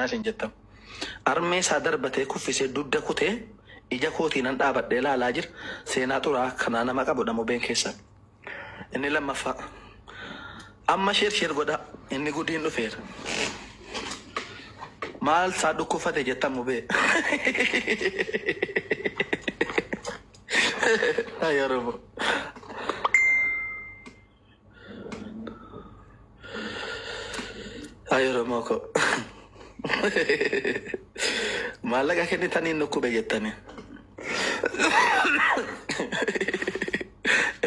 akkanaa isin jettan. Armee isaa darbatee kuffisee dugda kutee ija kootiinan dhaabadhee laalaa jira. Seenaa xuraa akkanaa nama qabudha mubeen keessan. Inni lammaffaa. Amma sheer sheer godhaa. Inni gudiin dhufeera. Maal isaa dhukkufate jettan mubee? Ay Oromoo. Ay Oromoo koo. Maallaqa kennitaniin dhukkube jettanii.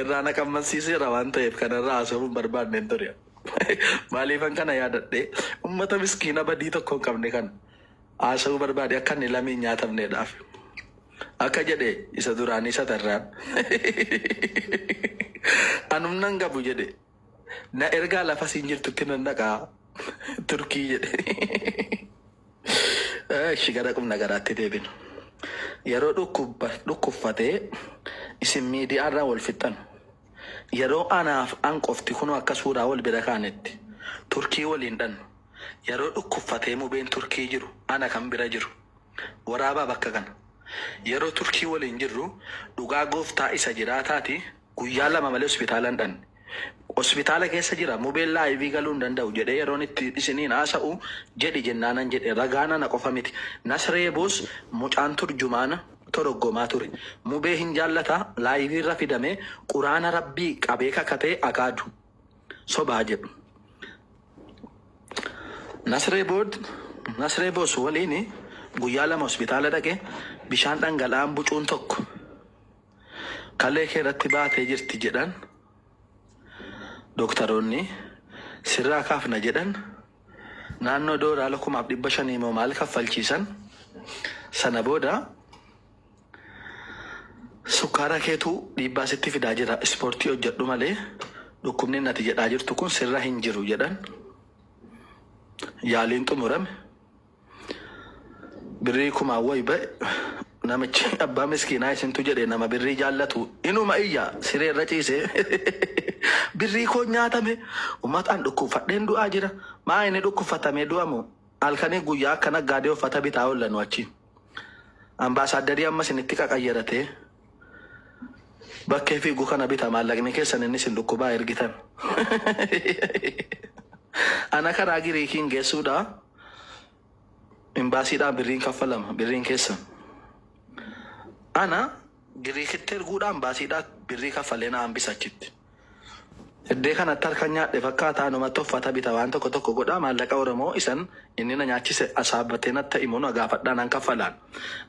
Irraa na qammansiiseera waan ta'eef kanarraa haasa'uu hin barbaadne ture. Maaliifan kana yaadadhe ummata miskiina badii tokko hin qabne kana haasa'uu barbaade akka inni lamii hin nyaatamneedhaaf. Akka jedhe isa duraanii satarraan. Anum nan qabu jedhe. Na ergaa lafa siin jirtutti nan dhaqaa Turkii jedhe. Ishi gara qubna garaatti deebinu. Yeroo dhukkubba dhukkubfatee isin miidiyaarraa wal fixxan. Yeroo anaaf an qofti kunoo akka suuraa wal bira kaanetti Turkii waliin dhannu. Yeroo dhukkubfatee mubeen Turkii jiru ana kan bira jiru. Waraabaa bakka kana. Yeroo Turkii waliin jirru dhugaa gooftaa isa jiraataati guyyaa lama malee hospitaala hin dhanne. Hospitaala keessa jira mubeen laayivii galuu hin danda'u jedhee yeroon itti isiniin haasa'u jedhi jennaanan jedhe ragaan ana qofa miti. Nasree Boos mucaan turjumaana toroggomaa ture. Mubee hin jaallata laayivii irra fidamee quraana rabbii qabee kakatee akaadu. Sobaa jedhu. Nasree bood Nasree Boos waliin guyyaa lama hospitaala dhaqe bishaan dhangala'aan bucuun tokko kalee kee irratti baatee jirti jedhan dooktaroonni sirraa kaafna jedhan naannoo dooraala 1500 immoo maal kaffalchiisan sana booda Sukkaara keetu dhiibbaa sitti fidaa jira ispoortii hojjedhu malee dhukkubni nati jedhaa jirtu kun sirra hin jiru jedhan yaaliin xumurame birrii kumaan wayi ba'e namichi abbaa miskiinaa isintu jedhe nama birrii jaallatu inuma iyya siree irra ciise birrii koo nyaatame ummataan dhukkubfadheen du'aa jira maa inni dhukkubfatamee du'amu halkanii guyyaa akka naggaadee uffata bitaa oollanu achi. Ambaasaaddarii amma isinitti qaqayyaratee bakkee fiigu kana bita maallaqni keessan inni isin dhukkubaa ergitan. Ana karaa Giriikiin geessuudha imbaasiidhaan birriin kaffalama birriin keessan. Ana Giriikitti erguudha imbaasiidhaa birrii kaffalee na hambisa achitti. Iddee kanatti harka nyaadhe fakkaata anumatti uffata bita waan tokko tokko godha maallaqa Oromoo isan inni na nyaachise asaabbatee natti himu na gaafadhaa nan kaffalaan.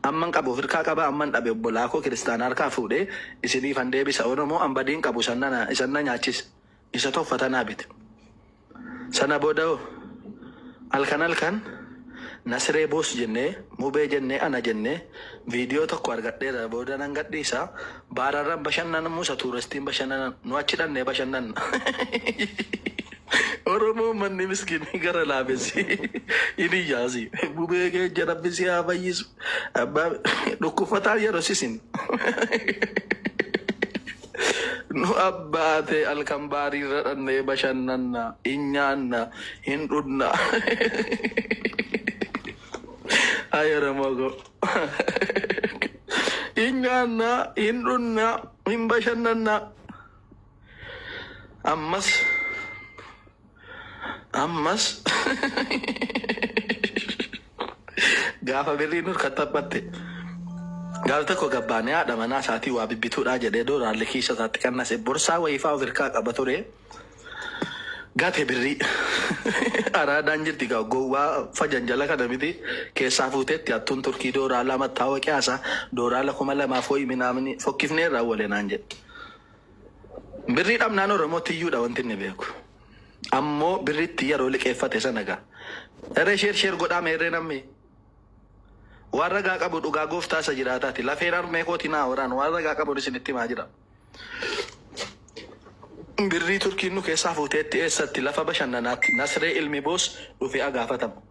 Amman qabu of hirkaa qaba amman dhabe obbolaa koo kiristaana harkaa fuudhee isiniifan deebisa Oromoo an badiin qabu isan na isan na nyaachise isatu uffata naa bite. Sana booda hoo halkan halkan Nasree Boos jennee Mubee jennee ana jennee viidiyoo tokko argadheera booda nan gadhiisa baararran bashannanamu isa tuuristiin bashannanan nu achi dhannee bashannanna. Oromoo manni miskiinni gara laafessi hin iyyaasi mubee keenya rabbi si haa fayyisu abbaa dhukkufataan yeroo sisin. Nu abbaate halkan baariirra dhannee bashannanna, hin nyaanna, hin dhunna. Ay Oromoo koo. Hin nyaanna, hin dhunna, hin bashannanna. Ammas Ammas gaafa birriin nurka taphatte gaaf tokko gabbaanee haadha manaa isaatii waa bibbituudhaa jedhee dooraalli kiisa isaatti qannase borsaa wayiifaa of hirkaa qaba ture gate birrii araadaan jirti gaa gowwaa fajanjala kana miti keessaa fuuteetti hattuun turkii dooraalaa mattaawoqiyaa isaa dooraala 2000 wayi minaamni fokkifneerraa walee naan jedhe. Birrii dhabnaan Oromoo tiyyuudha wanti inni beeku. Ammoo birritti yeroo liqeeffate sana gaa. Eree sheer sheer godhaa meerree namni. Waan ragaa qabu dhugaa gooftaa isa jiraataati. Lafeen harmee kooti naa waraan waan ragaa qabu isinitti himaa jira. Birrii Turkiin nu keessaa fuuteetti eessatti lafa bashannanaatti Nasree ilmi boos dhufee agaafatama.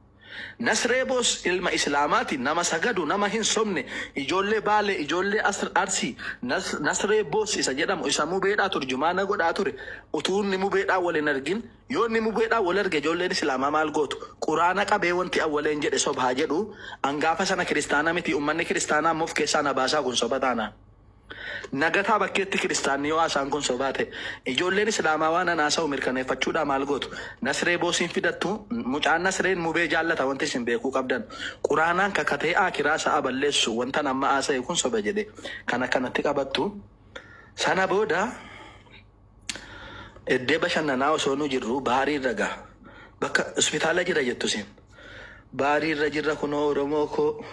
Nasree Boos ilma Islaamaati, nama sagadu, nama hin sobne, ijoollee Baalee, ijoollee Arsii, Nasree Boos isa jedhamu isa mubeedhaa turjumaana godhaa ture. Utuu inni mubeedhaa wal hin argin, yoo inni mubeedhaa wal arge ijoolleen Islaamaa maal gootu? Quraana qabee wanti awwaleen jedhe sobaa jedhu, angaafa sana kiristaana miti, ummanni kiristaanaa immoo of keessaa na baasaa kun soba taanaan. Nagataa bakkeetti kiristaanni yoo haasaan kun sobaa ta'e, ijoolleen Islaamaa waan an haasa'u mirkaneeffachuudhaa maal gootu? Nasree Boosiin fidattu, mucaan Nasreen mubee jaallata wanti isin beekuu qabdan. Quraanaan kakatee aakiraa sa'a balleessu wantan amma haasa'e kun soba jedhe. Kana kanatti qabattu. Sana booda iddee bashannanaa osoo nu jirru baarii irra gaha. Bakka hospitaala jira jettu isin. Baarii irra jirra kunoo Oromoo koo.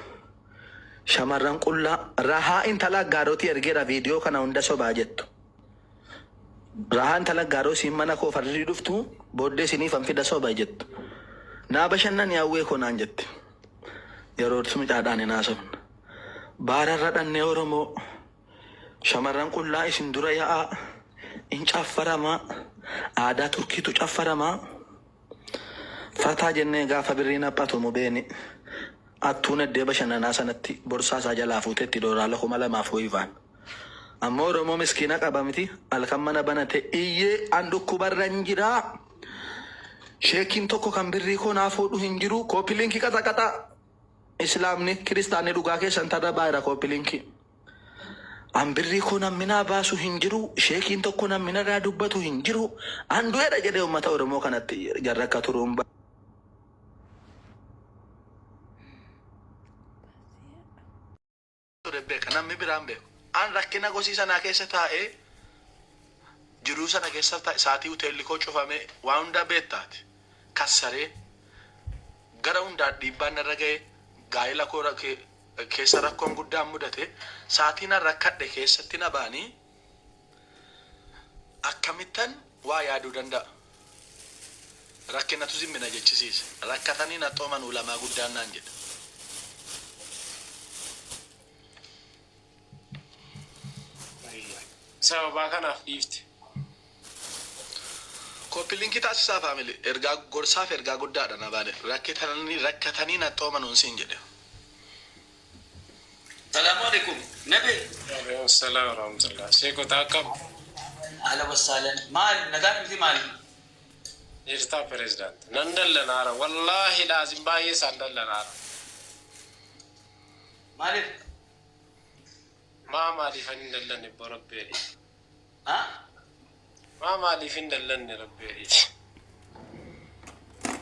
Shamarran qullaa Rahaa intala Aggaarotii ergeera viidiyoo kana hunda sobaa jettu. Rahaa intala Aggaaroo isiin mana koo farrii dhuftu booddee isiniifan fida soba jettu. Naa bashannani hawwee koo naan jette. Yeroo mucaadhaan hin haasofne. Baararra dhannee Oromoo shamarran qullaa isin dura yaa'aa in caffaramaa aadaa Turkiitu caffaramaa. Fataa jennee gaafa birriin haphatu mubeeni attuun eddee bashannanaa sanatti borsaa isaa jalaa fuuteetti doolaara 2000 wayivaan. Ammoo Oromoo miskiina qaba miti halkan mana banate iyyee an dhukkubarra hin jiraa. Sheekiin tokko kan birrii koo naa fuudhu hin jiru copy link qaxa qaxa. Islaamni kiristaanni dhugaa keessan tarra baay'ira copy link. An birrii koo namni naa baasu hin jiru sheekiin tokko namni narraa dubbatu hin jiru an du'eedha jedhee uummata Oromoo kanatti jarra akka turuun ture beeka namni biraan beeku. An rakkina gosii sanaa keessa taa'ee jiruu sana keessa taa'e saatii hoteelli koo cufame waan hundaa beektaati. Kassaree gara hundaan dhiibbaan narra ga'e gaa'ela koo keessa rakkoon guddaan mudate saatii nan rakkadhe keessatti na ba'anii akkamittan waa yaaduu danda'a. Rakkinatu zimmina jechisiisa. Rakkatanii na xooman ulamaa guddaan naan jedha. Sababaa kanaaf dhiifte. Copy link taasisaa family ergaa gorsaaf ergaa guddaadha na baane rakkatanii na xoomanuun siin jedhe. Salaamu alaikum. Nabi. Waalaikum salaam wa rahmatullah. Sheekota akkam? Ahla wasahlan. Maal nagaan miti maal? Jirtaa pirezidaant. Nan dallanaara. Wallaahi laazim baay'ee isaan dallanaara. Maaliif? Maa maaliif hin dallanne bbo Rabbeeri? Ha? Maa maaliif hin dallanne Rabbeeriiti?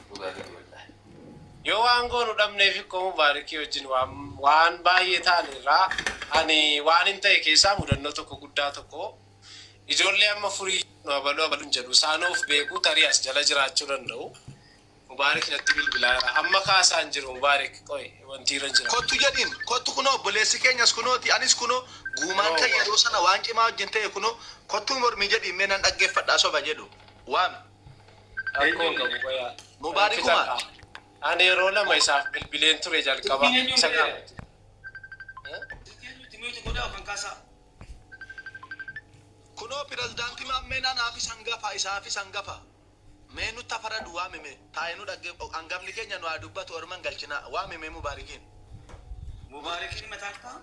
Dhugaa gadi wallahi. Yoo waan goonu dhabneef ikkoo Mubaarikii wajjin waan baay'ee ta'an irraa ani waan hin ta'e keessaa mudannoo tokko guddaa tokko ijoollee amma furii nu abaluu abaluun jedhu isaan of beeku tarii as jala jiraachuu danda'u. Mubaarik natti bilbilaa jira. Amma kaasaan jiru Mubaarik qoy wanti irra jira. Kottu jedhiin kottu kunoo obboleessi keenyas kunooti anis kunoo guumaan kan yeroo sana waan cimaa wajjin ta'e kunoo kottuu mormii jedhiin mee nan dhaggeeffadhaa soba jedhu waami. Akkoo qabu bayaa. Mubaarikuma. Ani yeroo lama isaaf bilbileen ture jalqaba. Isa gaafate. Timoti godhaa kan kaasaa. Kunoo pirezidaantii Maammeen anaafis hangafa isaafis hangafa. Mee nutti afaradu waamime taa'ee nu dhagge hangafni keenya nu haa dubbatu orman galchina waamime Mubaarikiin. Mubaarikiin mataa isaa?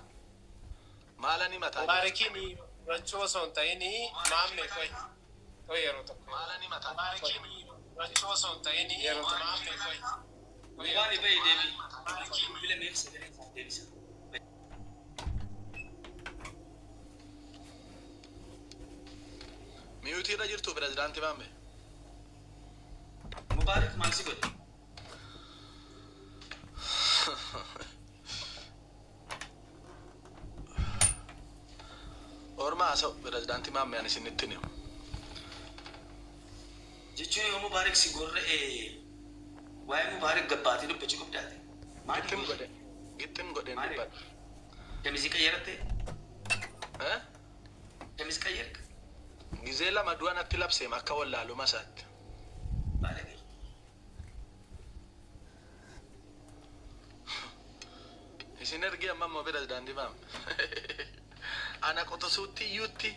Maalani mataa jira? Mubaarikiin rachuu osoo hin ta'in maammee qoy. Qoy yeroo tokko. Maalani mataa jira? Mubaarikiin rachuu osoo hin ta'in yeroo tokko maammee qoy. Mubaari bahi deebi. Bilbila meef sagalee isaa deebisa. Mute irra jirtu pirezidaantii Maammee. Mubaarik maal si godhe? Orma haasa'u pirezidaantii Maammee ani isinitti himu. Jechuun yoo Mubaarik si gorra'e waa'ee Mubaarik gabbaatee dubbachuu qabdaate. Maali Gittim godhe. Gittim godheen Maali? dubbadha. Kamisii qayyaratte? Eh? Kamis qayyarka? Gizee lama du'a natti labseem akka wallaaluma isaatti. Baalagee. Isin ergee amma immoo pirezidaantii Maammee. Ana quxisuutti iyyuutti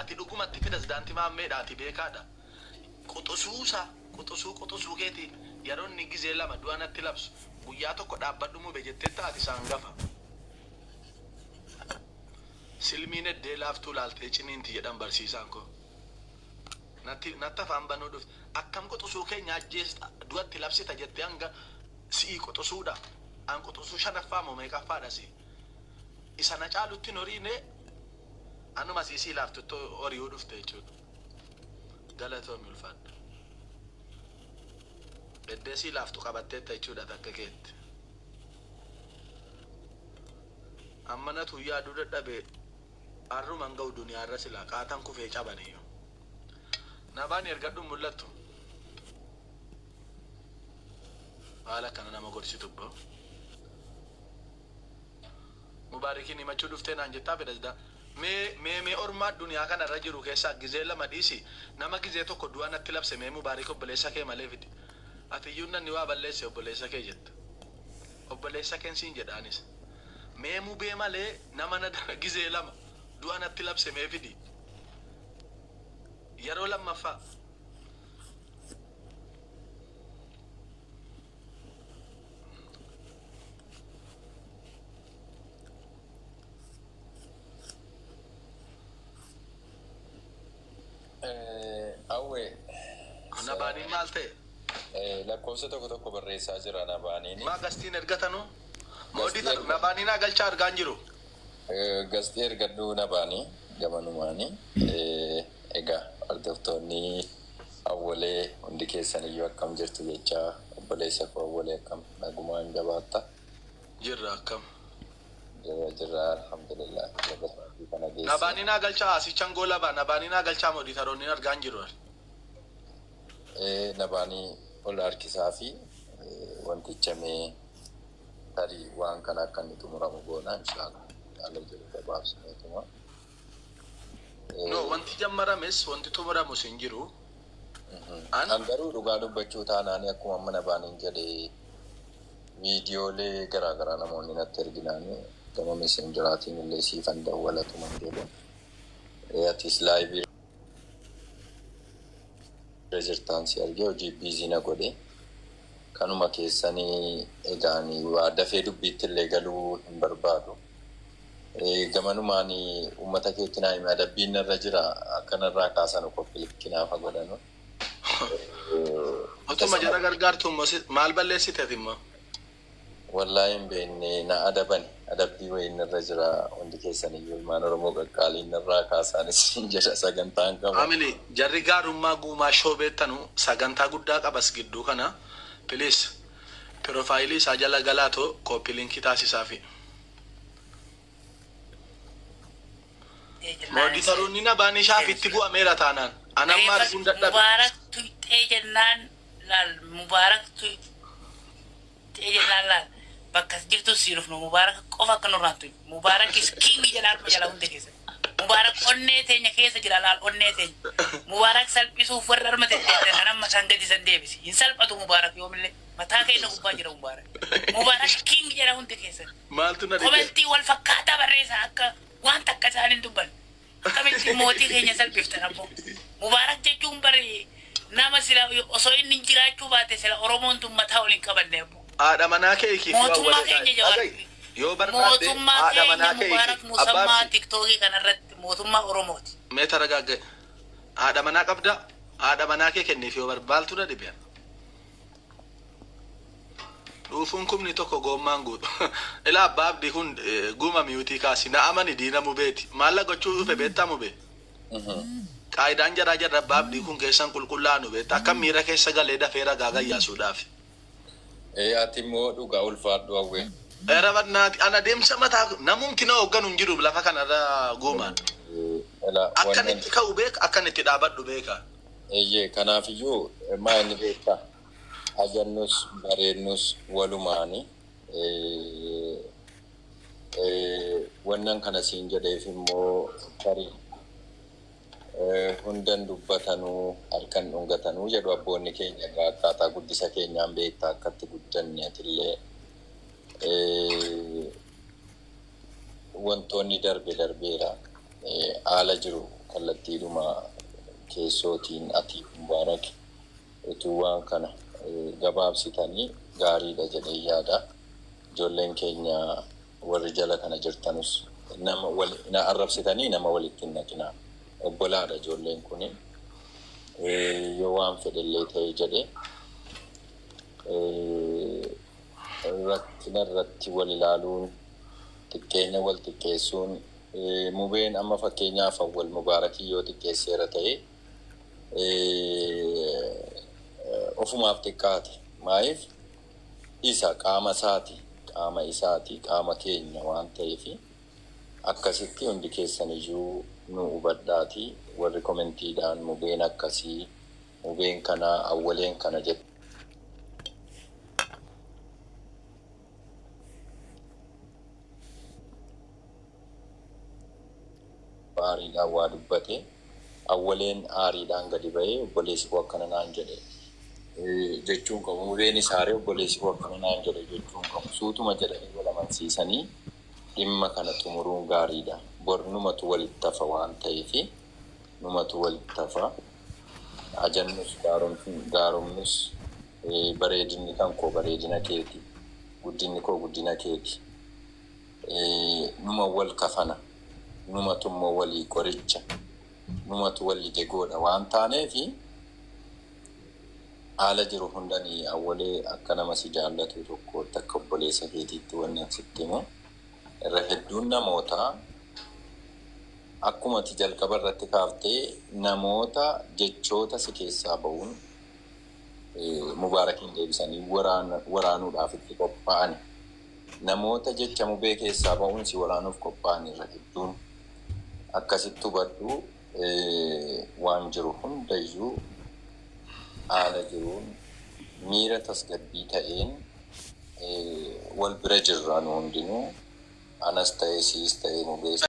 ati dhugumatti pirezidaantii Maammeedha ati beekaadha. Quxisuusa quxisuu quxisuu keeti yeroo inni gizee lama du'a natti labsu Guyyaa tokko dhaabbadhu mube jettee taati isaan gafa. Silmiin eddee laaftuu laaltee ciniinti jedhan barsiisaan koo. Natti afaan banuu dhufte. Akkam quxusuu keenya ajjeesta du'atti labsita jettee hanga si'ii quxusuudha. An quxusuu shanaffaa moo meeqaffaadha si. Isa na caalutti hin horiine anuma siisii laaftuttu hori'uu dhufte jechuudha. Galatoomi ulfaadha. Eddee sii laaftu qabatteetta jechuudha takka keetti. Amma natu yaaduu dadhabe har'uman ga'u duniyaarra silaa qaatan kufee cabaniyyuu. Nabaan ergadhu mul'attu. Haala akkana nama gorsitu bbo. Mubaarikiin himachuu dhuftee naan jettaa fedha. Mee mee mee ormaa duniyaa kana irra jiru keessaa gizee lama dhiisi nama gizee tokko du'a natti labse mee Mubaarik obboleessa kee malee fidi. Ati iyyuu nanni waa balleesse obboleessa kee jetta. Obboleessa keen siin jedhaanis. Mee mubee malee nama na gizee lama du'a natti labse mee fidi. Yeroo lammaffaa. Awwee. Nabaaniin maal ta'e? Lakkoofsa tokko tokko barreessaa jira Nabaaniin. Maa gastiin ergatanu? Moodii Nabaaniin haa galchaa argaa hin jiru. Gastii ergadhuu Nabaanii gamanumaanii. Egaa hordoftoonni Awwalee hundi keessan iyyuu akkam jirtu jechaa obboleessa koo Awwalee akkam nagumaan jabaatta. Jirra akkam. Jirra jirra alhamdulillah laga sa'aatii kana geesse. Nabaaniin haa galchaa asichan goolabaa Nabaaniin haa galchaa mooditaroonni argaa hin jiru. Nabaanii ol harkisaa fi wanticha mee tarii waan kana akka inni xumuramu goona inshallah. Haala jiru gabaabsineetuma. No, wanti jammarames wanti xumuramus hin jiru. An garuu dhugaa dubbachuu taanaan akkuma amma Nabaaniin jedhee viidiyoolee garaagaraa namoonni natti erginaanii gama messengeraatiin illee siifan dawwalatuma jedhu. Atis laayivii irra jirtaan si argee hojii biizii na godhe. Kanuma keessanii egaanii waa dafee dubbiitti illee galuu hin barbaadu. Gamanumaan uummata keetti naa hime adabbiin narra jira akkanarraa kaasanu qophii naafa godhanu. Otuma jara gargaartu immoo maal balleessite ati immoo? Wallaahi hin beekne na adabani adabbii wayii narra jira hundi keessan iyyuu ilmaan Oromoo qaqqaaliin narraa kaasaanis hin jedha sagantaan qaba. Family jarri gaarummaa guumaa shoo beektanu sagantaa guddaa qabas gidduu kana please piroofaayilii isaa jala galaatoo copy linkii taasisaafi. Mooditaroonni Nabaanii shaafitti bu'ameera taanaan. Anamma arguun dadhabe. Mubaarak tuyxee jennaan laal Mubaarak tuyxee jennaan laal bakka jirtu si dhufnu Mubaarak qofa akka nurraan tuyxu. Mubaarak is king jedha harma jala hunda keessa. Mubaarak onnee teenya keessa jira laal onnee teenya. Mubaarak salphisuuf warra harma tetteettan anamma isaan gadi san deebisi. Hin salphatu Mubaarak yoomillee mataa keenya gubbaa jira Mubaarak. Mubaarak king jedha hundi keessa. Maaltu na dhibe? Komentii wal fakkaataa barreessa akka waan takka isaan hin dubbanne. Akkamitti mootii keenya salphiftan abboo. Mubaarak jechuun bari nama sila osoo inni jiraachuu baate sila Oromoon tun mataa ol hin qabanne abboo. Haadha manaa kee hiikii Mootummaa keenya Jawaar. Yoo barbaadde Mootummaa haadha keenya manaa kee Mubaarak hiiki. Musammaa Abbaan tiktookii kanarratti mootummaa Oromooti. mee taragaagge. Haadha manaa qabda. Haadha manaa kee kenniif yoo barbaaltu na dhibe. Dhuufuun kumni tokko goommaan guutu. Ilaa abbaa abdii kun guuma miyuutii kaasi na amani diina mubeeti. Maalla gochuu dhufe beektaa mube? Qaayidaan jaraa jarra abbaa abdii kun keessan qulqullaa'anu beektaa akka miira keessa galee dafee ragaa gayyaasuudhaaf. Ati immoo dhugaa ulfaadhu hawwee. Era barnaati ana deemsa mataa namumti na hoogganu hin jiru lafa kanarra guumaan. Akkan itti ka'u beeka akkan itti dhaabadhu beeka. Eeyyee kanaafiyyuu maa inni beektaa ajannus bareennus walumaani wannan kana siin jedheef immoo tarii hundan dubbatanuu harkan dhungatanuu jedhu abboonni keenya egaa akkaataa guddisa keenyaan beektaa akkatti guddanne atillee wantoonni darbe darbeera haala jiru kallattiidhuma keessootiin ati Mubaarak utuu waan kana gabaabsitanii gaariidha jedhee yaada. Ijoolleen keenya warri jala kana jirtanus nama wal na arrabsitanii nama walitti hin naqinaa. Obbolaadha ijoolleen kuni. Yoo waan fedhellee ta'e jedhe rakkina irratti wal ilaaluun, xiqqeenya wal xiqqeessuun, Mubeen amma fakkeenyaaf Awwal Mubaarakii yoo xiqqeesseera ta'e ofumaaf xiqqaate. Maaliif isa qaama isaati, qaama isaati, qaama keenya waan ta'eef akkasitti hundi keessan iyyuu nu hubadhaati. Warri komentiidhaan Mubeen akkasii, Mubeen kana, Awwaleen kana jettu. Aariidhaan waa dubbate, Awwaleen aariidhaan gadi ba'ee obboleessi koo akkana naan jedhe jechuun qabu. Mubeenis aaree obboleessi koo akkana naan jedhe jechuun qabu. Suutuma jedhanii wal amansiisanii dhimma kana xumuruun gaariidha. Bor numatu walitti hafa waan ta'eef numatu walitti hafa. Ajannus gaaromnus, bareedinni kan koo bareedina keeti. Guddinni koo guddina keeti. Numa wal kafana. Numatu immoo walii qoricha. Numatu walii degoodha waan taaneefi haala jiru hundanii Awwalee akka nama si jaallatu tokkootti, akka obboleessa keetiitti wanni an sitti himu, irra hedduun namootaa akkuma ati jalqaba irratti kaaftee namoota jechoota si keessaa ba'uun Mubaarakiin deebisanii waraanuudhaaf itti qophaa'ani. Namoota jecha Mubee keessaa ba'uun si waraanuuf qophaa'an irra hedduun akkasitti hubadhu. Waan jiru hundayyuu haala jiruun miira tasgabbii ta'een wal bira jirra nu hundinuu, anas ta'ee siis ta'ee Mubees.